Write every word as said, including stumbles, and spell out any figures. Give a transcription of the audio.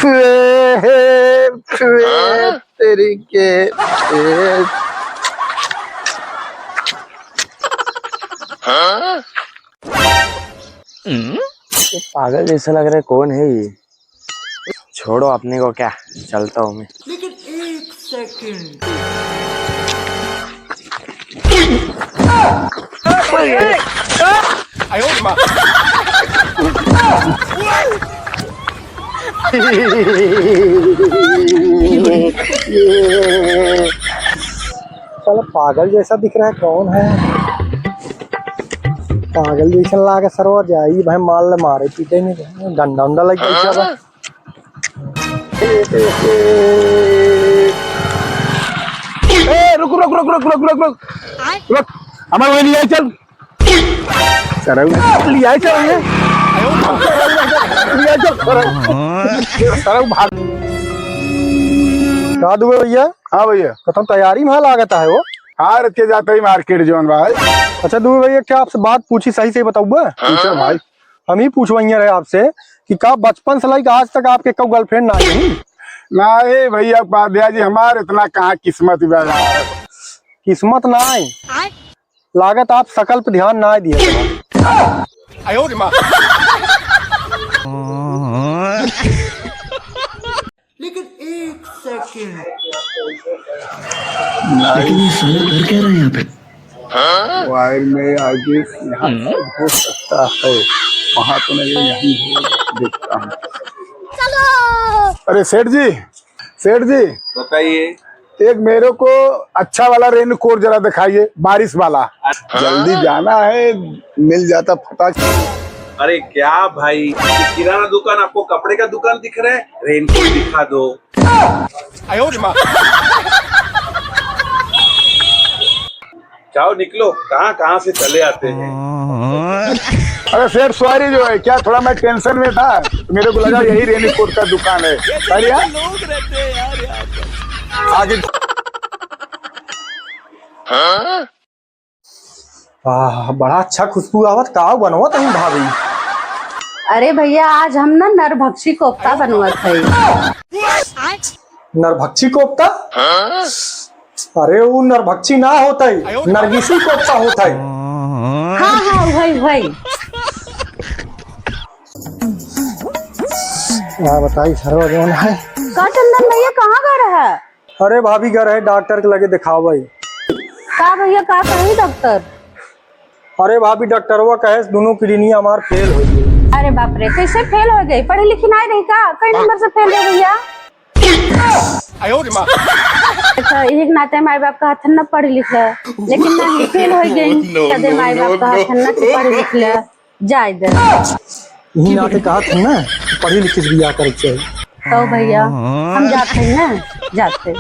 प्रेम, प्रेम, तेरी के, प्रेम। ये पागल जैसा लग रहा है, कौन है ये? छोड़ो अपने को, क्या चलता हूँ मैं। लेकिन एक सेकंड। साला पागल जैसा दिख रहा है, कौन है? पागल जैसा लागे सरवा, जाई भाई, मार ले, मारे पीटे नहीं, डंडा उंडा लग गया क्या बा? ए, रुक, रुक, रुक। रुक, हमारे वहीं ले आए, चल। सरऊ, ले आए, चल, ये। ले आए, चल, सरऊ। सरऊ भाग। का दुबे भैया? हाँ भैया। कतन तैयारी में लागत है वो? हाँ, रतिया जाते ही मार्केट जौन बा। अच्छा दुबे भैया, क्या आपसे बात पूछी, सही से बताऊबा? पूछो भाई। हम ही पूछवइया रहे आपसे कि का बचपन से लेके आज तक आपके कऊ गर्लफ्रेंड ना आई? नहीं भैया उपाध्याय जी, हमार इतना कहाँ किस्मत बा यार। किस्मत ना आई? लागत आप शकल पे ध्यान ना दिए। लेकिन एक सेकंड। लेकिन ये साला कर क्या रहा है यहाँ पे? वायर में आगे यहाँ से हो सकता है, वहाँ तो नहीं, यहीं हो, देखता हूँ। अरे सेठ जी, सेठ जी, बताइए। एक मेरे को अच्छा वाला रेनकोट जरा दिखाइए, बारिश वाला। अच्छा। जल्दी जाना है, मिल जाता फटाक से। अरे क्या भाई, ये किराना दुकान आपको कपड़े का दुकान दिख रहा है? रेनकोट दिखा दो। जाओ निकलो, कहाँ कहाँ से चले आते हैं। अरे सेठ, सॉरी जो है क्या, थोड़ा मैं टेंशन में था, मेरे को लगा यही रेनकोट का दुकान है। सॉरी हाँ? लोग रहते हैं यार यहाँ पर। आगे। आह, बड़ा अच्छा खुशबू आवत, का बनवत हईं भाभी? अरे भैया, आज हम ना नरभक्षी कोफ्ता बनवत हई। नरभक्षी कोफ्ता? अरे, उ नरभक्षी ना होत है, नरगिसी कोफ्ता होत है। हाँ, हाँ, वही, वही। का बताई, सरवा जौन है। का चंदन भैया, कहाँ गए रहा? अरे भाभी, गए रहे डॉक्टर के लगे देखावे। का भैया, का कही डॉक्टर? अरे भाभी, डॉक्टरवा कहे दुनों किडनी हमार फेल हो गई। अरे बाप रे, कैसे फेल हो गई? पढ़ी लिखी नाहीं रही का? कई नंबर से फेल हो गई भैया? अच्छा, एक नाते माई बाप का हथन न पढ़ लिख ले, लेकिन नहीं, फेल हो गई। No, कदे no, माई बाप no, का no। हथन न कि पढ़ लिख ले, जाए दे। यही नाते कहा था ना, पढ़ी लिखी से बियाह करे के चाही। तो भैया, हम जाते हैं ना, जाते।